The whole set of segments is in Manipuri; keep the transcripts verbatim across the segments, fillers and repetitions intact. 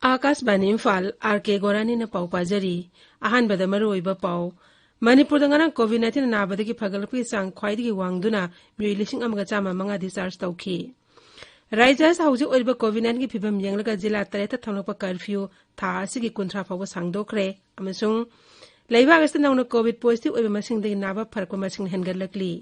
ꯑꯥꯀꯥꯁꯕꯥꯅꯤ ꯏꯝꯐꯥꯜ, ꯑꯥꯔ ꯀꯦ ꯒꯣꯔꯥꯅꯤꯅ ꯄꯥꯎ ꯄꯥꯖꯔꯤ꯫ ꯑꯍꯥꯟꯕꯗ ꯃꯔꯨꯑꯣꯏꯕ ꯄꯥꯎ꯫ ꯃꯅꯤꯄꯨꯔꯗ ꯉꯔꯥꯡ ꯀꯣꯚꯤꯗ ꯅꯥꯏꯟꯇꯤꯟ ꯅꯥꯕꯗꯒꯤ ꯐꯒꯠꯂꯛꯄꯒꯤ ꯆꯥꯡ ꯈ꯭ꯋꯥꯏꯗꯒꯤ ꯋꯥꯡꯗꯨꯅ ꯃꯤꯑꯣꯏ ꯂꯤꯁꯤꯡ ꯑꯃꯒ ꯆꯥꯝꯃ ꯃꯉꯥ discharge ꯇꯧꯈꯤ꯫ ꯔꯥꯖ꯭ꯌ ꯑꯁꯤꯗ ꯍꯧꯖꯤꯛ ꯑꯣꯏꯔꯤꯕ ꯀꯣꯚꯤꯗ ꯅꯥꯏꯟꯇꯤꯟꯒꯤ ꯐꯤꯕꯝ ꯌꯦꯡꯂꯒ ꯖꯤꯂꯥ ꯇꯔꯦꯠꯇ ꯊꯝꯂꯛꯄ ꯀꯔꯐ꯭ꯌꯨ ꯊꯥ ꯑꯁꯤꯒꯤ ꯀꯨꯟꯊ꯭ꯔꯥ ꯐꯥꯎꯕ ꯁꯥꯡꯗꯣꯛꯈ꯭ꯔꯦ ꯑꯃꯁꯨꯡ ꯂꯩꯕꯥꯛ ꯑꯁꯤꯗ ꯅꯧꯅ ꯀꯣꯚꯤꯗ positive ꯑꯣꯏꯕ ꯃꯁꯤꯡꯗꯒꯤ ꯅꯥꯕ ꯐꯔꯛꯄ ꯃꯁꯤꯡ ꯍꯦꯟꯒꯠꯂꯛꯂꯤ꯫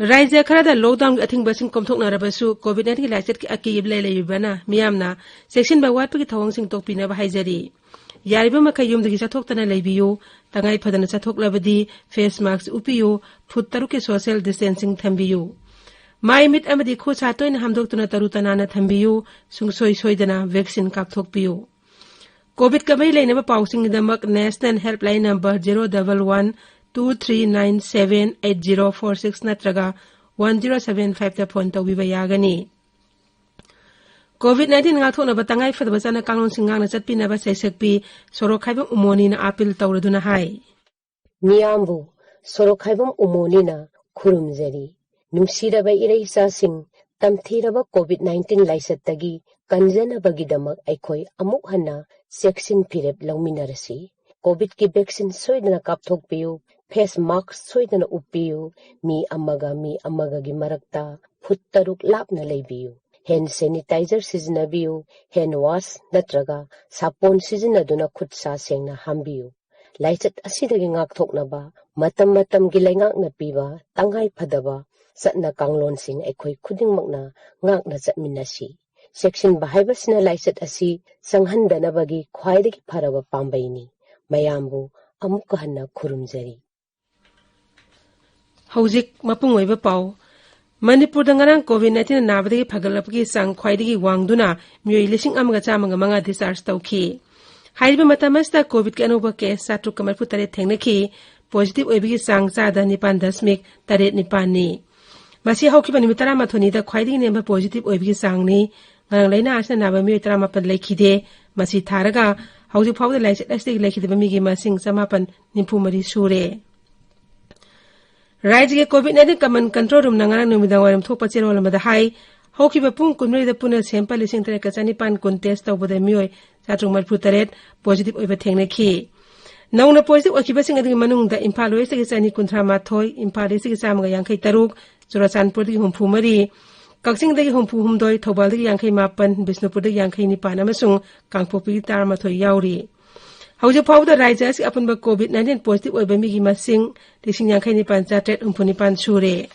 ꯔꯥꯖ꯭ꯌ ꯈꯔꯗ ꯂꯣꯛꯗꯥꯎꯟꯒꯤ ꯑꯊꯤꯡꯕꯁꯤꯡ ꯀꯣꯝꯊꯣꯛꯅꯔꯕꯁꯨ ꯀꯣꯚꯤꯗ ꯅꯥꯏꯟꯇꯤꯟꯒꯤ ꯂꯥꯏꯆꯠꯀꯤ ꯑꯀꯤꯕ ꯂꯩꯔꯤꯕꯅ ꯃꯤꯌꯥꯝꯅ ꯆꯦꯛꯁꯤꯟꯕ ꯋꯥꯠꯄꯒꯤ ꯊꯧꯑꯣꯡꯁꯤꯡ ꯇꯣꯛꯄꯤꯅꯕ ꯍꯥꯏꯖꯔꯤ꯫ ꯌꯥꯔꯤꯕ ꯃꯈꯩ ꯌꯨꯝꯗꯒꯤ ꯆꯠꯊꯣꯛꯇꯅ ꯂꯩꯕꯤꯌꯨ꯫ ꯇꯉꯥꯏ ꯐꯗꯅ ꯆꯠꯊꯣꯛꯂꯕꯗꯤ ꯐꯦꯁ ꯃꯥꯁ꯭ꯛ ꯎꯞꯄꯤꯌꯨ꯫ ꯐꯨꯠ ꯇꯔꯨꯛꯀꯤ ꯁꯣꯁꯤꯌꯦꯜ ꯗꯤꯁꯇꯦꯟꯁꯤꯡ ꯊꯝꯕꯤꯌꯨ꯫ ꯃꯥꯏ ꯃꯤꯠ ꯑꯃꯗꯤ ꯈꯨꯠ ꯁꯥ ꯇꯣꯏꯅ ꯍꯥꯝꯗꯣꯛꯇꯨꯅ ꯇꯔꯨ ꯇꯅꯥꯟꯅ ꯊꯝꯕꯤꯌꯨ꯫ ꯁꯨꯡꯁꯣꯏ ꯁꯣꯏꯗꯅ ꯚꯦꯛꯁꯤꯟ ꯀꯥꯞꯊꯣꯛꯄꯤꯌꯨ꯫ ꯀꯣꯚꯤꯗꯀ ꯃꯔꯤ ꯂꯩꯅꯕ ꯄꯥꯎꯁꯤꯡꯒꯤꯗꯃꯛ national helpline number zero double one two three nine seven eight zero four six ꯅꯠꯇ꯭ꯔꯒ one zero seven five ꯇ ꯐꯣꯟ ꯇꯧꯕꯤꯕ ꯌꯥꯒꯅꯤ꯫ ꯀꯣꯚꯤꯗ ꯅꯥꯏꯟꯇꯤꯟ ꯉꯥꯛꯊꯣꯛꯅꯕ ꯇꯉꯥꯏ ꯐꯗꯕ ꯆꯠꯅ ꯀꯥꯡꯂꯣꯟꯁꯤꯡ ꯉꯥꯛꯅ ꯆꯠꯄꯤꯅꯕ ꯁꯩꯁꯛꯄꯤ ꯁꯣꯔꯣꯛꯈꯥꯏꯕꯝ ꯎꯃꯣꯅꯤꯅ ꯑꯥꯄꯤꯜ ꯇꯧꯔꯗꯨꯅ ꯍꯥꯏ꯫ ꯃꯤꯌꯥꯝꯕꯨ ꯁꯣꯔꯣꯛꯈꯥꯏꯕꯝ ꯎꯃꯣꯅꯤꯅ ꯈꯨꯔꯨꯝꯖꯔꯤ꯫ ꯅꯨꯡꯁꯤꯔꯕ ꯏꯔꯩꯆꯥꯁꯤꯡ, ꯇꯝꯊꯤꯔꯕ ꯀꯣꯚꯤꯗ ꯅꯥꯏꯟꯇꯤꯟ ꯂꯥꯏꯆꯠꯇꯒꯤ ꯀꯟꯖꯅꯕꯒꯤꯗꯃꯛ ꯑꯩꯈꯣꯏ ꯑꯃꯨꯛ ꯍꯟꯅ ꯆꯦꯛꯁꯤꯟ ꯐꯤꯔꯦꯞ ꯂꯧꯃꯤꯟꯅꯔꯁꯤ꯫ ꯀꯣꯚꯤꯗꯀꯤ ꯚꯦꯛꯁꯤꯟ ꯁꯣꯏꯗꯅ ꯀꯥꯞꯊꯣꯛꯄꯤꯌꯨ, ꯐꯦꯁ ꯃꯥꯁ꯭ꯛ ꯁꯣꯏꯗꯅ ꯎꯞꯄꯤꯌꯨ, ꯃꯤ ꯑꯃꯒ ꯃꯤ ꯑꯃꯒꯒꯤ ꯃꯔꯛꯇ ꯐꯨꯠ ꯇꯔꯨꯛ ꯂꯥꯞꯅ ꯂꯩꯕꯤꯌꯨ, ꯍꯦꯟ ꯁꯦꯅꯤꯇꯥꯏꯖꯔ ꯁꯤꯖꯤꯟꯅꯕꯤꯌꯨ, ꯍꯦꯟ ꯋꯥꯁ ꯅꯠꯇ꯭ꯔꯒ ꯁꯥꯄꯣꯟ ꯁꯤꯖꯤꯟꯅꯗꯨꯅ ꯈꯨꯠ ꯁꯥ ꯁꯦꯡꯅ ꯍꯥꯝꯕꯤꯌꯨ꯫ ꯂꯥꯏꯆꯠ ꯑꯁꯤꯗꯒꯤ ꯉꯥꯛꯊꯣꯛꯅꯕ ꯃꯇꯝ ꯃꯇꯝꯒꯤ ꯂꯩꯉꯥꯛꯅ ꯄꯤꯕ ꯇꯉꯥꯏ ꯐꯗꯕ ꯆꯠꯅ ꯀꯥꯡꯂꯣꯟꯁꯤꯡ ꯑꯩꯈꯣꯏ ꯈꯨꯗꯤꯡꯃꯛꯅ ꯉꯥꯛꯅ ꯆꯠꯃꯤꯟꯅꯁꯤ꯫ ꯆꯦꯛꯁꯤꯟꯕ ꯍꯥꯏꯕꯁꯤꯅ ꯂꯥꯏꯆꯠ ꯑꯁꯤ ꯆꯪꯍꯟꯗꯅꯕꯒꯤ ꯈ꯭ꯋꯥꯏꯗꯒꯤ ꯐꯔꯕ ꯄꯥꯝꯕꯩꯅꯤ꯫ ꯃꯌꯥꯝꯕꯨ ꯑꯃꯨꯛꯀ ꯍꯟꯅ ꯈꯨꯔꯨꯝꯖꯔꯤ꯫ ꯍꯧꯖꯤꯛ ꯃꯄꯨꯡ ꯑꯣꯏꯕ ꯄꯥꯎ꯫ ꯃꯅꯤꯄꯨꯔꯗ ꯉꯔꯥꯡ COVID nineteen ꯅꯥꯕꯗꯒꯤ ꯐꯒꯠꯂꯛꯄꯒꯤ ꯆꯥꯡ ꯈ꯭ꯋꯥꯏꯗꯒꯤ ꯋꯥꯡꯗꯨꯅ ꯃꯤꯑꯣꯏ ꯂꯤꯁꯤꯡ ꯑꯃꯒ ꯆꯥꯝꯃꯒ ꯃꯉꯥ discharge ꯇꯧꯈꯤ꯫ ꯍꯥꯏꯔꯤꯕ ꯃꯇꯝ ꯑꯁꯤꯗ COVID-ꯀꯤ ꯑꯅꯧꯕ case ꯆꯥꯇ꯭ꯔꯨꯛꯀ ꯃꯔꯤꯐꯨ ꯇꯔꯦꯠ ꯊꯦꯡꯅꯈꯤ꯫ Positive ꯑꯣꯏꯕꯒꯤ ꯆꯥꯡ ꯆꯥꯗ ꯅꯤꯄꯥꯟ ꯗꯁꯃꯤꯛ ꯇꯔꯦꯠ ꯅꯤꯄꯥꯟꯅꯤ꯫ ꯃꯁꯤ ꯍꯧꯈꯤꯕ ꯅꯨꯃꯤꯠ ꯇꯔꯥꯃꯥꯊꯣꯏꯅꯤꯗ ꯈ꯭ꯋꯥꯏꯗꯒꯤ ꯅꯦꯝꯕ positive ꯑꯣꯏꯕꯒꯤ ꯆꯥꯡꯅꯤ꯫ ꯉꯔꯥꯡ ꯂꯥꯏꯅꯥ ꯑꯁꯤꯅ ꯅꯥꯕ ꯃꯤꯑꯣꯏ ꯇꯔꯥꯃꯥꯄꯟ ꯂꯩꯈꯤꯗꯦ꯫ ꯃꯁꯤ ꯊꯥꯔꯒ ꯍꯧꯖꯤꯛ ꯐꯥꯎꯕꯗ ꯂꯥꯏꯆꯠ ꯑꯁꯤꯗꯒꯤ ꯂꯩꯈꯤꯗꯕ ꯃꯤꯒꯤ ꯃꯁꯤꯡ ꯆꯃꯥꯄꯟ ꯅꯤꯐꯨ ꯃꯔꯤ ꯁꯨꯔꯦ꯫ ꯔꯥꯖ꯭ꯌꯒꯤ COVID nineteen common control roomꯅ ꯉꯔꯥꯡ ꯅꯨꯃꯤꯗꯥꯡ ꯋꯥꯏꯔꯝ ꯊꯣꯛꯄ ꯆꯦꯔꯣꯜ ꯑꯃꯗ ꯍꯥꯏ, ꯍꯧꯈꯤꯕ ꯄꯨꯡ ꯀꯨꯟꯃꯔꯤꯗ ꯄꯨꯟꯅ sample ꯂꯤꯁꯤꯡ ꯇꯔꯦꯠꯀ ꯆꯅꯤꯄꯥꯟ ꯀꯨꯟ test ꯇꯧꯕꯗ ꯃꯤꯑꯣꯏ ꯆꯥꯇ꯭ꯔꯨꯛ ꯃꯔꯤꯐꯨ ꯇꯔꯦꯠ positive ꯑꯣꯏꯕ ꯊꯦꯡꯅꯈꯤ꯫ ꯅꯧꯅ positive ꯑꯣꯏꯈꯤꯕꯁꯤꯡ ꯑꯗꯨꯒꯤ ꯃꯅꯨꯡꯗ ꯏꯝꯐꯥꯜ Westꯇꯒꯤ ꯆꯅꯤ ꯀꯨꯟꯊ꯭ꯔꯥ ꯃꯥꯊꯣꯏ, ꯏꯝꯐꯥꯜ Eastꯇꯒꯤ ꯆꯥꯝꯃꯒ ꯌꯥꯡꯈꯩ ꯇꯔꯨꯛ, ꯆꯨꯔꯆꯥꯟꯄꯨꯔꯗꯒꯤ ꯍꯨꯝꯐꯨ ꯃꯔꯤ, ꯀꯛꯆꯤꯡꯗꯒꯤ ꯍꯨꯝꯐꯨ ꯍꯨꯝꯗꯣꯏ, ꯊꯧꯕꯥꯜꯗꯒꯤ ꯌꯥꯡꯈꯩ ꯃꯥꯄꯟ, ꯕꯤꯁꯅꯨꯄꯨꯔꯗꯒꯤ ꯌꯥꯡꯈꯩ ꯅꯤꯄꯥꯟ ꯑꯃꯁꯨꯡ ꯀꯥꯡꯄꯣꯛꯄꯤꯒꯤ ꯇꯔꯥꯃꯥꯊꯣꯏ ꯌꯥꯎꯔꯤ꯫ ꯍꯧꯖꯤꯛ ꯐꯥꯎꯕꯗ ꯔꯥꯖ꯭ꯌ ꯑꯁꯤꯒꯤ ꯑꯄꯨꯟꯕ COVID nineteen positive ꯑꯣꯏꯕ ꯃꯤꯒꯤ ꯃꯁꯤꯡ ꯂꯤꯁꯤꯡ ꯌꯥꯡꯈꯩ ꯅꯤꯄꯥꯟ ꯆꯥꯇ꯭ꯔꯦꯠ ꯍꯨꯝꯐꯨ ꯅꯤꯄꯥꯟ ꯁꯨꯔꯦ꯫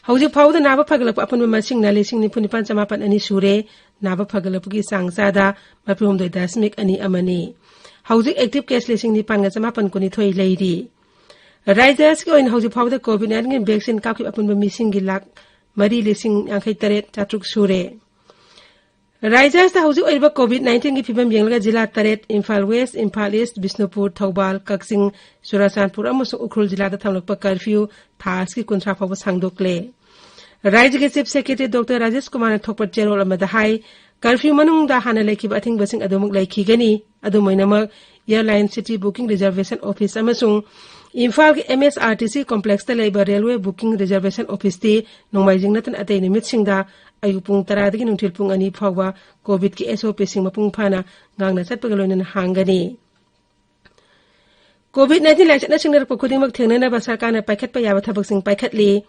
ꯍꯧꯖꯤꯛ ꯐꯥꯎꯕꯗ ꯅꯥꯕ ꯐꯒꯠꯂꯛꯄ ꯑꯄꯨꯟꯕ ꯃꯁꯤꯡꯅ ꯂꯤꯁꯤꯡ ꯅꯤꯐꯨ ꯅꯤꯄꯥꯟ ꯆꯃꯥꯄꯟ ꯑꯅꯤ ꯁꯨꯔꯦ꯫ ꯅꯥꯕ ꯐꯒꯠꯂꯛꯄꯒꯤ ꯆꯥꯡ ꯆꯥꯗ ꯃꯔꯤꯐꯨ ꯍꯨꯝꯗꯣꯏ ꯗꯁꯃꯤꯛ ꯑꯅꯤ ꯑꯃꯅꯤ꯫ ꯍꯧꯖꯤꯛ active case ꯂꯤꯁꯤꯡ ꯅꯤꯄꯥꯟꯒ ꯆꯃꯥꯄꯟ ꯀꯨꯟꯅꯤꯊꯣꯏ ꯂꯩꯔꯤ꯫ ꯔꯥꯖ꯭ꯌ ꯑꯁꯤꯒꯤ ꯑꯣꯏꯅ ꯍꯧꯖꯤꯛ ꯐꯥꯎꯕꯗ COVID nineteen vaccine ꯀꯥꯞꯈꯤꯕ ꯑꯄꯨꯟꯕ ꯃꯤꯁꯤꯡꯒꯤ ꯂꯥꯈ ꯃꯔꯤ ꯂꯤꯁꯤꯡ ꯌꯥꯡꯈꯩ ꯇꯔꯦꯠ ꯆꯥꯇ꯭ꯔꯨꯛ ꯁꯨꯔꯦ꯫ ꯔꯥꯖ꯭ꯌ ꯑꯁꯤꯗ ꯍꯧꯖꯤꯛ ꯑꯣꯏꯔꯤꯕ COVID nineteenꯒꯤ ꯐꯤꯕꯝ ꯌꯦꯡꯂꯒ ꯖꯤꯂꯥ ꯇꯔꯦꯠ, ꯏꯝꯐꯥꯜ West, ꯏꯝꯐꯥꯜ East, ꯕꯤꯁꯅꯨꯄꯨꯔ, ꯊꯧꯕꯥꯜ, ꯀꯛꯆꯤꯡ, ꯆꯨꯔꯆꯥꯟꯄꯨꯔ ꯑꯃꯁꯨꯡ ꯎꯈ꯭ꯔꯨꯜ ꯖꯤꯂꯥꯗ ꯊꯝꯂꯛꯄ curfew ꯊꯥ ꯑꯁꯤꯒꯤ ꯀꯨꯟꯊ꯭ꯔꯥ ꯐꯥꯎꯕ ꯁꯥꯡꯗꯣꯛꯂꯦ꯫ ꯔꯥꯖ꯭ꯌꯒꯤ Chief Secretary Doctor ꯔꯥꯖꯦꯁ ꯀꯨꯃꯥꯔꯅ ꯊꯣꯛꯄ ꯆꯦꯔꯣꯜ ꯑꯃꯗ ꯍꯥꯏ, curfew ꯃꯅꯨꯡꯗ ꯍꯥꯟꯅ ꯂꯩꯈꯤꯕ ꯑꯊꯤꯡꯕꯁꯤꯡ ꯑꯗꯨꯃꯛ ꯂꯩꯈꯤꯒꯅꯤ꯫ ꯑꯗꯨꯝ ꯑꯣꯏꯅꯃꯛ, Airline City Booking Reservation Office ꯑꯃꯁꯨꯡ ꯏꯝꯐꯥꯜꯒꯤ MSRTC complexꯇ ꯂꯩꯕ Railway Booking Reservation Officeꯇꯤ ꯅꯣꯡꯃꯥꯏꯖꯤꯡ ꯅꯠꯇꯅ ꯑꯇꯩ ꯅꯨꯃꯤꯠꯁꯤꯡꯗ ꯑꯌꯨꯛ ꯄꯨꯡ ꯇꯔꯥꯗꯒꯤ ꯅꯨꯡꯊꯤꯜ ꯄꯨꯡ ꯑꯅꯤ ꯐꯥꯎꯕ COVIDꯀꯤ SOPꯁꯤꯡ ꯃꯄꯨꯡ ꯐꯥꯅ ꯉꯥꯛꯅ ꯆꯠꯄꯒ ꯂꯣꯏꯅꯅ ꯍꯥꯡꯒꯅꯤ꯫ COVID nineteen ꯂꯥꯏꯆꯠꯅ ꯁꯤꯡꯅꯔꯛꯄ ꯈꯨꯗꯤꯡꯃꯛ ꯊꯦꯡꯅꯅꯕ ꯁꯔꯀꯥꯔꯅ ꯄꯥꯏꯈꯠꯄ ꯌꯥꯕ ꯊꯕꯛꯁꯤꯡ ꯄꯥꯏꯈꯠꯂꯤ꯫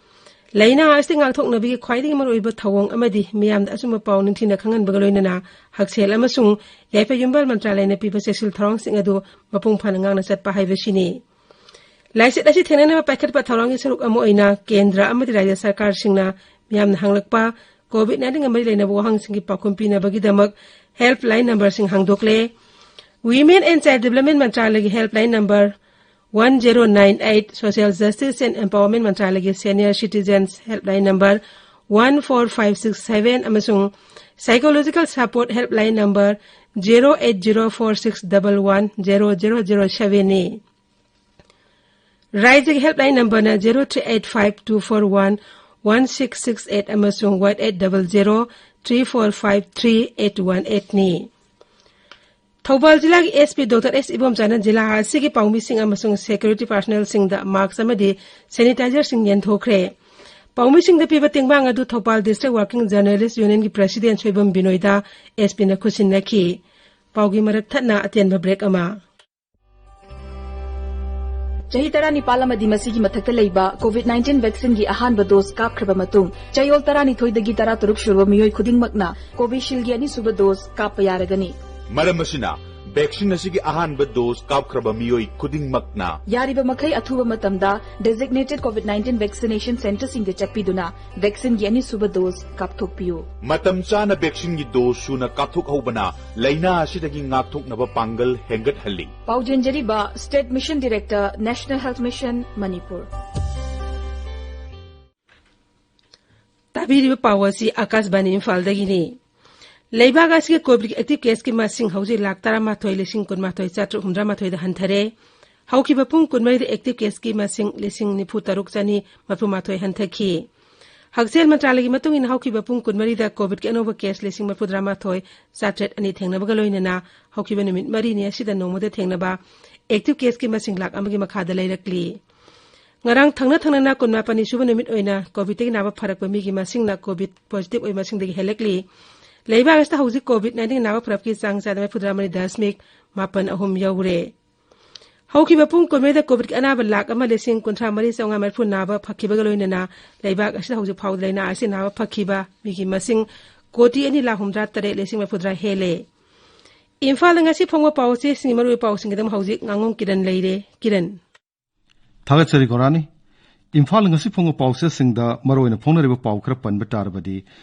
ꯂꯥꯏꯅꯥ ꯑꯁꯤꯗꯒꯤ ꯉꯥꯛꯊꯣꯛꯅꯕꯒꯤ ꯈ꯭ꯋꯥꯏꯗꯒꯤ ꯃꯔꯨꯑꯣꯏꯕ ꯊꯧꯑꯣꯡ ꯑꯃꯗꯤ ꯃꯤꯌꯥꯝꯗ ꯑꯆꯨꯝꯕ ꯄꯥꯎ ꯅꯤꯡꯊꯤꯅ ꯈꯪꯍꯟꯕꯒ ꯂꯣꯏꯅꯅ ꯍꯛꯁꯦꯜ ꯑꯃꯁꯨꯡ ꯌꯥꯏꯐ ꯌꯨꯝꯕꯥꯜ ꯃꯟꯇ꯭ꯔꯥꯂꯌꯅ ꯄꯤꯕ ꯆꯦꯛꯁꯤꯜ ꯊꯧꯔꯥꯡꯁꯤꯡ ꯑꯗꯨ ꯃꯄꯨꯡ ꯐꯥꯅ ꯉꯥꯛꯅ ꯆꯠꯄ ꯍꯥꯏꯕꯁꯤꯅꯤ꯫ ꯂꯥꯏꯆꯠ ꯑꯁꯤ ꯊꯦꯡꯅꯅꯕ ꯄꯥꯏꯈꯠꯄ ꯊꯧꯔꯥꯡꯒꯤ ꯁꯔꯨꯛ ꯑꯃ ꯑꯣꯏꯅ ꯀꯦꯟꯗ꯭ꯔ ꯑꯃꯗꯤ ꯔꯥꯖ꯭ꯌ ꯁꯔꯀꯥꯔꯁꯤꯡꯅ ꯃꯤꯌꯥꯝꯅ ꯍꯪꯂꯛꯄ COVID nineteenꯒ ꯃꯔꯤ ꯂꯩꯅꯕ ꯋꯥꯍꯪꯁꯤꯡꯒꯤ ꯄꯥꯎꯈꯨꯝ ꯄꯤꯅꯕꯒꯤꯗꯃꯛ helpline numberꯁꯤꯡ ꯍꯥꯡꯗꯣꯛꯂꯦ꯫ Women and Child Development ꯃꯟꯇ꯭ꯔꯥꯂꯌꯒꯤ helpline number one zero nine eight, Social Justice and Empowerment ꯃꯟꯇ꯭ꯔꯥꯂꯌꯒꯤ Senior Citizens Helpline number one four five six seven ꯑꯃꯁꯨꯡ Psychological Support Helpline number zero eight zero four six double one zero zero zero seven ꯅꯤ꯫ ꯔꯥꯏꯖꯒꯤ helpline numberꯅ zero three eight five two four one one six six eight ꯑꯃꯁꯨꯡ one eight double zero three four five three eight one eight ꯅꯤ꯫ ꯊꯧꯕꯥꯜ ꯖꯤꯂꯥꯒꯤ S P Doctor S ꯏꯕꯣꯝꯆꯥꯅ ꯖꯤꯂꯥ ꯑꯁꯤꯒꯤ ꯄꯥꯎꯃꯤꯁꯤꯡ ꯑꯃꯁꯨꯡ security personnelꯁꯤꯡꯗ mask ꯑꯃꯗꯤ sanitizerꯁꯤꯡ ꯌꯦꯟꯊꯣꯛꯈ꯭ꯔꯦ꯫ ꯄꯥꯎꯃꯤꯁꯤꯡꯗ ꯄꯤꯕ ꯇꯦꯡꯕꯥꯡ ꯑꯗꯨ Thoubal District Working Journalist Unionꯒꯤ President Soibam ꯕꯤꯅꯣꯏꯗ S Pꯅ ꯈꯨꯠꯁꯤꯟꯅꯈꯤ꯫ ꯄꯥꯎꯒꯤ ꯃꯔꯛ ꯊꯠꯅ ꯑꯇꯦꯟꯕ break ꯑꯃ꯫ ꯆꯍꯤ ꯇꯔꯥꯅꯤꯄꯥꯜ ꯑꯃꯗꯤ ꯃꯁꯤꯒꯤ ꯃꯊꯛꯇ ꯂꯩꯕ COVID nineteen vaccineꯒꯤ ꯑꯍꯥꯟꯕ dose ꯀꯥꯞꯈ꯭ꯔꯕ ꯃꯇꯨꯡ, ꯆꯌꯣꯜ ꯇꯔꯥꯅꯤꯊꯣꯏꯗꯒꯤ ꯇꯔꯥꯇꯔꯨꯛ ꯁꯨꯔꯕ ꯃꯤꯑꯣꯏ ꯈꯨꯗꯤꯡꯃꯛꯅ Covisheldꯒꯤ ꯑꯅꯤꯁꯨꯕ dose ꯀꯥꯞꯄ ꯌꯥꯔꯒꯅꯤ꯫ ꯃꯔꯝ ꯑꯁꯤꯅ, vaccine ꯑꯁꯤꯒꯤ ꯑꯍꯥꯟꯕ dose ꯀꯥꯞꯈ꯭ꯔꯕ ꯃꯤꯑꯣꯏ ꯈꯨꯗꯤꯡꯃꯛꯅ ꯌꯥꯔꯤꯕ ꯃꯈꯩ ꯑꯊꯨꯕ ꯃꯇꯝꯗ designated COVID nineteen vaccination centreꯁꯤꯡꯗ ꯆꯠꯄꯤꯗꯨꯅ vaccineꯒꯤ ꯑꯅꯤꯁꯨꯕ dose ꯀꯥꯞꯊꯣꯛꯄꯤꯌꯨ꯫ ꯃꯇꯝ ꯆꯥꯅ vaccineꯒꯤ dose ꯁꯨꯅ ꯀꯥꯞꯊꯣꯛꯍꯧꯕꯅ ꯂꯥꯏꯅꯥ ꯑꯁꯤꯗꯒꯤ ꯉꯥꯛꯊꯣꯛꯅꯕ ꯄꯥꯡꯒꯜ ꯍꯦꯟꯒꯠꯍꯜꯂꯤ꯫ ꯄꯥꯎꯖꯦꯟꯖꯔꯤꯕ State Mission Director, National Health Mission, Manipur. ꯇꯥꯕꯤꯔꯤꯕ ꯄꯥꯎ ꯑꯁꯤ ꯑꯥꯀꯥꯁꯕꯥꯅꯤ ꯏꯝꯐꯥꯜꯗꯒꯤꯅꯤ꯫ ꯂꯩꯕꯥꯛ ꯑꯁꯤꯒꯤ COVIDꯀꯤ active caseꯀꯤ ꯃꯁꯤꯡ ꯍꯧꯖꯤꯛ ꯂꯥꯈ ꯇꯔꯥꯃꯥꯊꯣꯏ ꯂꯤꯁꯤꯡ ꯀꯨꯟꯃꯥꯊꯣꯏ ꯆꯥꯇ꯭ꯔꯨꯛ ꯍꯨꯝꯗ꯭ꯔꯥꯃꯥꯊꯣꯏꯗ ꯍꯟꯊꯔꯦ꯫ ꯍꯧꯈꯤꯕ ꯄꯨꯡ ꯀꯨꯟꯃꯔꯤꯗ active caseꯀꯤ ꯃꯁꯤꯡ ꯂꯤꯁꯤꯡ ꯅꯤꯐꯨ ꯇꯔꯨꯛ ꯆꯅꯤ ꯃꯔꯤꯐꯨ ꯃꯥꯊꯣꯏ ꯍꯟꯊꯈꯤ꯫ ꯍꯛꯁꯦꯜ ꯃꯟꯇ꯭ꯔꯥꯂꯌꯒꯤ ꯃꯇꯨꯡ ꯏꯟꯅ ꯍꯧꯈꯤꯕ ꯄꯨꯡ ꯀꯨꯟꯃꯔꯤꯗ COVIDꯀꯤ ꯑꯅꯧꯕ case ꯂꯤꯁꯤꯡ ꯃꯔꯤꯐꯨ ꯇꯔꯥꯃꯥꯊꯣꯏ ꯆꯥꯇ꯭ꯔꯦꯠ ꯑꯅꯤ ꯊꯦꯡꯅꯕꯒ ꯂꯣꯏꯅꯅ ꯍꯧꯈꯤꯕ ꯅꯨꯃꯤꯠ ꯃꯔꯤꯅꯤ ꯑꯁꯤꯗ ꯅꯣꯡꯃꯗ ꯊꯦꯡꯅꯕ active caseꯀꯤ ꯃꯁꯤꯡ ꯂꯥꯈ ꯑꯃꯒꯤ ꯃꯈꯥꯗ ꯂꯩꯔꯛꯂꯤ꯫ ꯉꯔꯥꯡ ꯊꯪꯅ ꯊꯪꯅꯅ ꯀꯨꯟꯃꯥꯄꯟꯅꯤ ꯁꯨꯕ ꯅꯨꯃꯤꯠ ꯑꯣꯏꯅ COVIDꯇꯒꯤ ꯅꯥꯕ ꯐꯔꯛꯄ ꯃꯤꯒꯤ ꯃꯁꯤꯡꯅ COVID positive ꯑꯣꯏꯕ ꯃꯁꯤꯡꯗꯒꯤ ꯍꯦꯜꯂꯛꯂꯤ꯫ ꯂꯩꯕꯥꯛ ꯑꯁꯤꯗ ꯍꯧꯖꯤꯛ COVID nineteen ꯅꯥꯕ ꯐꯔꯛꯄꯒꯤ ꯆꯥꯡ ꯆꯥꯗ ꯃꯔꯤꯐꯨꯇꯔꯥ ꯃꯔꯤ ꯗꯁꯃꯤꯛ ꯃꯥꯄꯟ ꯑꯍꯨꯝ ꯌꯧꯔꯦ꯫ ꯍꯧꯈꯤꯕ ꯄꯨꯡ ꯀꯨꯟꯃꯔꯤꯗ COVIDꯀꯤ ꯑꯅꯥꯕ ꯂꯥꯈ ꯑꯃ ꯂꯤꯁꯤꯡ ꯀꯨꯟꯊ꯭ꯔꯥ ꯃꯔꯤ ꯆꯥꯝꯃꯉꯥ ꯃꯔꯤꯐꯨ ꯅꯥꯕ ꯐꯈꯤꯕꯒ ꯂꯣꯏꯅꯅ ꯂꯩꯕꯥꯛ ꯑꯁꯤꯗ ꯍꯧꯖꯤꯛ ꯐꯥꯎꯕꯗ ꯂꯥꯏꯅꯥ ꯑꯁꯤ ꯅꯥꯕ ꯐꯈꯤꯕ ꯃꯤꯒꯤ ꯃꯁꯤꯡ ꯀꯣꯇꯤ ꯑꯅꯤ ꯂꯥꯈ ꯍꯨꯝꯗ꯭ꯔꯥ ꯇꯔꯦꯠ ꯂꯤꯁꯤꯡ ꯃꯔꯤꯐꯨꯇꯔꯥ ꯍꯦꯜꯂꯦ꯫ ꯏꯝꯐꯥꯜꯗ ꯉꯁꯤ ꯐꯣꯡꯕ ꯄꯥꯎ ꯆꯦꯁꯤꯡꯒꯤ ꯃꯔꯨꯑꯣꯏꯕ ꯄꯥꯎꯁꯤꯡꯒꯤꯗꯃꯛ ꯍꯧꯖꯤꯛ ꯉꯥꯉꯣꯝ ꯀꯤꯔꯟ ꯂꯩꯔꯦ꯫ ꯀꯤꯔꯟ꯫ ꯊꯥꯒꯠꯆꯔꯤ ꯒꯣꯔꯥꯅꯤ꯫ ꯏꯝꯐꯥꯜ ꯉꯁꯤ ꯐꯣꯡꯕ ꯄꯥꯎꯆꯦꯁꯤꯡꯗ ꯃꯔꯨꯑꯣꯏꯅ ꯐꯣꯡꯅꯔꯤꯕ ꯄꯥꯎ ꯈꯔ ꯄꯟꯕ ꯇꯥꯔꯕꯗꯤ,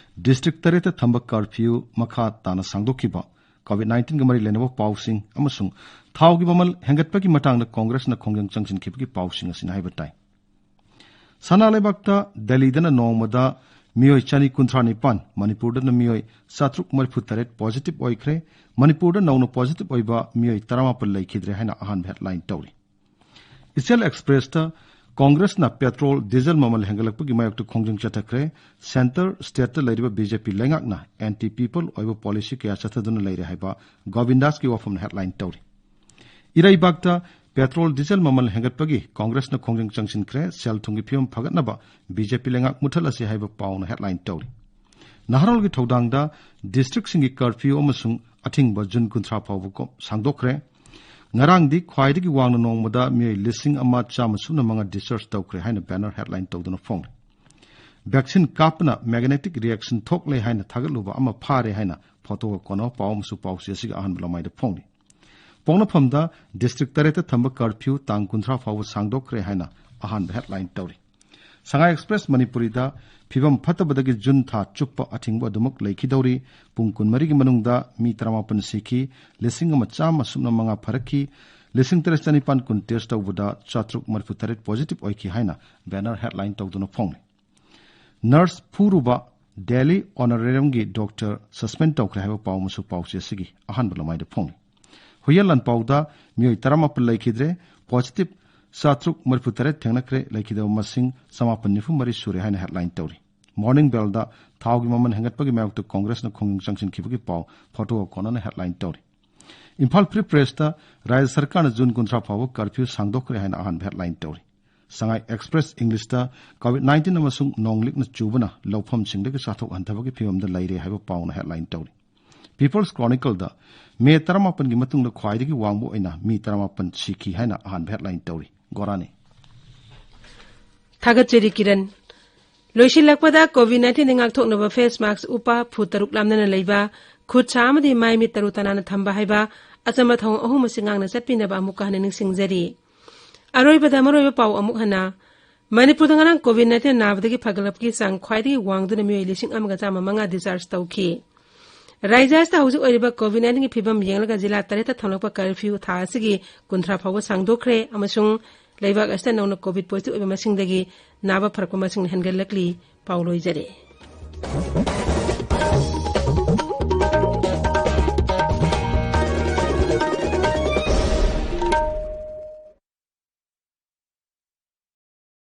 district ꯇꯔꯦꯠꯇ ꯊꯝꯕ curfew ꯃꯈꯥ ꯇꯥꯅ ꯁꯥꯡꯗꯣꯛꯈꯤꯕ, COVID nineteenꯒ ꯃꯔꯤ ꯂꯩꯅꯕ ꯄꯥꯎꯁꯤꯡ ꯑꯃꯁꯨꯡ ꯊꯥꯎꯒꯤ ꯃꯃꯜ ꯍꯦꯟꯒꯠꯄꯒꯤ ꯃꯇꯥꯡꯗ ꯀꯣꯡꯒ꯭ꯔꯦꯁꯅ ꯈꯣꯡꯖꯪ ꯆꯪꯁꯤꯟꯈꯤꯕꯒꯤ ꯄꯥꯎꯁꯤꯡ ꯑꯁꯤꯅ ꯍꯥꯏꯕ ꯇꯥꯏ꯫ ꯁꯅꯥ ꯂꯩꯕꯥꯛꯇ ꯗꯦꯜꯂꯤꯗꯅ ꯅꯣꯡꯃꯗ ꯃꯤꯑꯣꯏ ꯆꯅꯤ ꯀꯨꯟꯊ꯭ꯔꯥ ꯅꯤꯄꯥꯟ, ꯃꯅꯤꯄꯨꯔꯗꯅ ꯃꯤꯑꯣꯏ ꯆꯥꯇ꯭ꯔꯨꯛ ꯃꯔꯤꯐꯨ ꯇꯔꯦꯠ positive ꯑꯣꯏꯈ꯭ꯔꯦ꯫ ꯃꯅꯤꯄꯨꯔꯗ ꯅꯧꯅ positive ꯑꯣꯏꯕ ꯃꯤꯑꯣꯏ ꯇꯔꯥꯃꯥꯄꯟ ꯂꯩꯈꯤꯗ꯭ꯔꯦ ꯍꯥꯏꯅ ꯑꯍꯥꯟꯕ headline ꯇꯧꯔꯤ꯫ ꯏꯆꯦꯜ ꯑꯦꯛꯁꯄ꯭ꯔꯦꯁꯇ ꯀꯣꯡꯒ꯭ꯔꯦꯁꯅ ꯄꯦꯇ꯭ꯔꯣꯜ, ꯗꯤꯖꯜ ꯃꯃꯜ ꯍꯦꯟꯒꯠꯂꯛꯄꯒꯤ ꯃꯥꯌꯣꯛꯇ ꯈꯣꯡꯖꯪ ꯆꯠꯊꯈ꯭ꯔꯦ꯫ Centre stateꯇ ꯂꯩꯔꯤꯕ BJP ꯂꯩꯉꯥꯛꯅ anti people ꯑꯣꯏꯕ policy ꯀꯌꯥ ꯆꯠꯊꯗꯨꯅ ꯂꯩꯔꯦ ꯍꯥꯏꯕ ꯒꯣꯕꯤꯟꯗꯥꯁꯀꯤ ꯋꯥꯐꯝꯅ headline ꯇꯧꯔꯤ꯫ ꯏꯔꯩꯕꯥꯛꯇ ꯄꯦꯇ꯭ꯔꯣꯜ, ꯗꯤꯖꯜ ꯃꯃꯜ ꯍꯦꯟꯒꯠꯄꯒꯤ ꯀꯣꯡꯒ꯭ꯔꯦꯁꯅ ꯈꯣꯡꯖꯪ ꯆꯪꯁꯤꯟꯈ꯭ꯔꯦ꯫ ꯁꯦꯜ ꯊꯨꯝꯒꯤ ꯐꯤꯕꯝ ꯐꯒꯠꯅꯕ BJP ꯂꯩꯉꯥꯛ ꯃꯨꯠꯊꯠꯂꯁꯤ ꯍꯥꯏꯕ ꯄꯥꯎꯅ headline ꯇꯧꯔꯤ꯫ ꯅꯍꯥꯔꯣꯜꯒꯤ ꯊꯧꯗꯥꯡꯗ districtꯁꯤꯡꯒꯤ curfew ꯑꯃꯁꯨꯡ ꯑꯊꯤꯡꯕ ꯖꯨꯟ ꯀꯨꯟꯊ꯭ꯔꯥ ꯐꯥꯎꯕ ꯀꯣ-, ꯁꯥꯡꯗꯣꯛꯈ꯭ꯔꯦ꯫ ꯉꯔꯥꯡꯗꯤ ꯈ꯭ꯋꯥꯏꯗꯒꯤ ꯋꯥꯡꯅ ꯅꯣꯡꯃꯗ ꯃꯤꯑꯣꯏ ꯂꯤꯁꯤꯡ ꯑꯃ ꯆꯥꯝꯃ ꯁꯨꯞꯅ ꯃꯉꯥ discharge ꯇꯧꯈ꯭ꯔꯦ ꯍꯥꯏꯅ banner headline ꯇꯧꯗꯨꯅ ꯐꯣꯡꯂꯤ꯫ Vaccine ꯀꯥꯞꯄꯅ magnetic reaction ꯊꯣꯛꯂꯦ ꯍꯥꯏꯅ ꯊꯥꯒꯠꯂꯨꯕ ꯑꯃ ꯐꯥꯔꯦ ꯍꯥꯏꯅ ꯐꯣꯇꯣꯒ ꯀꯣꯟꯅꯕ ꯄꯥꯎ ꯑꯃꯁꯨ ꯄꯥꯎꯆꯦ ꯑꯁꯤꯒꯤ ꯑꯍꯥꯟꯕ ꯂꯃꯥꯏꯗ ꯐꯣꯡꯂꯤ꯫ ꯄꯣꯛꯅꯐꯝꯗ district ꯇꯔꯦꯠꯇ ꯊꯝꯕ curfew ꯇꯥꯡ ꯀꯨꯟꯊ꯭ꯔꯥ ꯐꯥꯎꯕ ꯁꯥꯡꯗꯣꯛꯈ꯭ꯔꯦ ꯍꯥꯏꯅ ꯑꯍꯥꯟꯕ headline ꯇꯧꯔꯤ꯫ ꯁꯉꯥꯏ ꯑꯦꯛꯁꯄ꯭ꯔꯦꯁ ꯃꯅꯤꯄꯨꯔꯤꯗ ꯐꯤꯕꯝ ꯐꯠꯇꯕꯗꯒꯤ ꯖꯨꯟ ꯊꯥ ꯆꯨꯞꯄ ꯑꯊꯤꯡꯕ ꯑꯗꯨꯃꯛ ꯂꯩꯈꯤꯗꯧꯔꯤ꯫ ꯄꯨꯡ ꯀꯨꯟꯃꯔꯤꯒꯤ ꯃꯅꯨꯡꯗ ꯃꯤ ꯇꯔꯥꯃꯥꯄꯟ ꯁꯤꯈꯤ, ꯂꯤꯁꯤꯡ ꯑꯃ ꯆꯥꯝꯃ ꯁꯨꯞꯅ ꯃꯉꯥ ꯐꯔꯛꯈꯤ, ꯂꯤꯁꯤꯡ ꯇꯔꯦꯠ ꯆꯅꯤꯄꯥꯟ ꯀꯨꯟ test ꯇꯧꯕꯗ ꯆꯥꯇ꯭ꯔꯨꯛ ꯃꯔꯤꯐꯨ ꯇꯔꯦꯠ positive ꯑꯣꯏꯈꯤ ꯍꯥꯏꯅ banner headline ꯇꯧꯗꯨꯅ ꯐꯣꯡꯂꯤ꯫ Nurse ꯐꯨꯔꯨꯕ Delhi honorariumꯒꯤ doctor suspend ꯇꯧꯈ꯭ꯔꯦ ꯍꯥꯏꯕ ꯄꯥꯎ ꯑꯃꯁꯨ ꯄꯥꯎꯆꯦ ꯑꯁꯤꯒꯤ ꯑꯍꯥꯟꯕ ꯂꯃꯥꯏꯗ ꯐꯣꯡꯂꯤ꯫ ꯍꯨꯏꯌꯦꯟ ꯂꯥꯟꯄꯥꯎꯗ ꯃꯤꯑꯣꯏ ꯇꯔꯥꯃꯥꯄꯟ ꯂꯩꯈꯤꯗ꯭ꯔꯦ, positive ꯆꯥꯇ꯭ꯔꯨꯛ ꯃꯔꯤꯐꯨ ꯇꯔꯦꯠ ꯊꯦꯡꯅꯈ꯭ꯔꯦ, ꯂꯩꯈꯤꯗꯕ ꯃꯁꯤꯡ ꯆꯃꯥꯄꯟ ꯅꯤꯐꯨ ꯃꯔꯤ ꯁꯨꯔꯦ ꯍꯥꯏꯅ headline ꯇꯧꯔꯤ꯫ Morning Bellꯗ ꯊꯥꯎꯒꯤ ꯃꯃꯜ ꯍꯦꯟꯒꯠꯄꯒꯤ ꯃꯥꯌꯣꯛꯇ ꯀꯣꯡꯒ꯭ꯔꯦꯁꯅ ꯈꯣꯡꯖꯪ ꯆꯪꯁꯤꯟꯈꯤꯕꯒꯤ ꯄꯥꯎ ꯐꯣꯇꯣꯒ ꯀꯣꯟꯅꯅ headline ꯇꯧꯔꯤ꯫ ꯏꯝꯐꯥꯜ Free Pressꯇ ꯔꯥꯖ꯭ꯌ ꯁꯔꯀꯥꯔꯅ ꯖꯨꯟ ꯀꯨꯟꯊ꯭ꯔꯥ ꯐꯥꯎꯕ curfew ꯁꯥꯡꯗꯣꯛꯈ꯭ꯔꯦ ꯍꯥꯏꯅ ꯑꯍꯥꯟꯕ headline ꯇꯧꯔꯤ꯫ ꯁꯉꯥꯏ ꯑꯦꯛꯁꯄ꯭ꯔꯦꯁ ꯏꯪꯂꯤꯁꯇ COVID nineteen ꯑꯃꯁꯨꯡ ꯅꯣꯡꯂꯤꯛꯅ ꯆꯨꯕꯅ ꯂꯧꯐꯝꯁꯤꯡꯗꯒꯤ ꯆꯥꯊꯣꯛ ꯍꯟꯊꯕꯒꯤ ꯐꯤꯕꯝꯗ ꯂꯩꯔꯦ ꯍꯥꯏꯕ ꯄꯥꯎꯅ headline ꯇꯧꯔꯤ꯫ People's Chronicleꯗ ꯃꯦ ꯇꯔꯥꯃꯥꯄꯟꯒꯤ ꯃꯇꯨꯡꯗ ꯈ꯭ꯋꯥꯏꯗꯒꯤ ꯋꯥꯡꯕ ꯑꯣꯏꯅ ꯃꯤ ꯇꯔꯥꯃꯥꯄꯟ ꯁꯤꯈꯤ ꯍꯥꯏꯅ ꯑꯍꯥꯟꯕ headline ꯇꯧꯔꯤ꯫ ꯒꯣꯔꯥꯅꯤ꯫ ꯊꯥꯒꯠꯆꯔꯤ ꯀꯤꯔꯟ꯫ ꯂꯣꯏꯁꯤꯜꯂꯛꯄꯗ COVID nineteenꯗꯒꯤ ꯉꯥꯛꯊꯣꯛꯅꯕ face mask ꯎꯞꯄ, ꯐꯨꯠ ꯇꯔꯨꯛ ꯂꯥꯞꯅꯅ ꯂꯩꯕ, ꯈꯨꯠ ꯁꯥ ꯑꯃꯗꯤ ꯃꯥꯏ ꯃꯤꯠ ꯇꯔꯨ ꯇꯅꯥꯟꯅ ꯊꯝꯕ ꯍꯥꯏꯕ ꯑꯆꯝꯕ ꯊꯧꯑꯣꯡ ꯑꯍꯨꯝ ꯑꯁꯤ ꯉꯥꯛꯅ ꯆꯠꯄꯤꯅꯕ ꯑꯃꯨꯛꯀ ꯍꯟꯅ ꯅꯤꯡꯁꯤꯡꯖꯔꯤ꯫ ꯑꯔꯣꯏꯕꯗ ꯃꯔꯨꯑꯣꯏꯕ ꯄꯥꯎ ꯑꯃꯨꯛ ꯍꯟꯅ꯫ ꯃꯅꯤꯄꯨꯔꯗ ꯉꯔꯥꯡ COVID nineteen ꯅꯥꯕꯗꯒꯤ ꯐꯒꯠꯂꯛꯄꯒꯤ ꯆꯥꯡ ꯈ꯭ꯋꯥꯏꯗꯒꯤ ꯋꯥꯡꯗꯨꯅ ꯃꯤꯑꯣꯏ ꯂꯤꯁꯤꯡ ꯑꯃꯒ ꯆꯥꯝꯃ ꯃꯉꯥ discharge ꯇꯧꯈꯤ꯫ ꯔꯥꯏꯖ꯭ꯌ ꯑꯁꯤꯗ ꯍꯧꯖꯤꯛ ꯑꯣꯏꯔꯤꯕ ꯀꯣꯚꯤꯗ ꯅꯥꯏꯟꯇꯤꯟꯒꯤ ꯐꯤꯕꯝ ꯌꯦꯡꯂꯒ ꯖꯤꯂꯥ ꯇꯔꯦꯠꯇ ꯊꯝꯂꯛꯄ ꯀꯔꯐ꯭ꯌꯨ ꯊꯥ ꯑꯁꯤꯒꯤ ꯀꯨꯟꯊ꯭ꯔꯥ ꯐꯥꯎꯕ ꯁꯥꯡꯗꯣꯛꯈ꯭ꯔꯦ ꯑꯃꯁꯨꯡ ꯂꯩꯕꯥꯛ ꯑꯁꯤꯗ ꯅꯧꯅ ꯀꯣꯚꯤꯗ ꯄꯣꯖꯤꯇꯤꯚ ꯑꯣꯏꯕ ꯃꯁꯤꯡꯗꯒꯤ ꯅꯥꯕ ꯐꯔꯛꯄ ꯃꯁꯤꯡꯅ ꯍꯦꯟꯒꯠꯂꯛꯂꯤ꯫ ꯄꯥꯎ ꯂꯣꯏꯖꯔꯦ꯫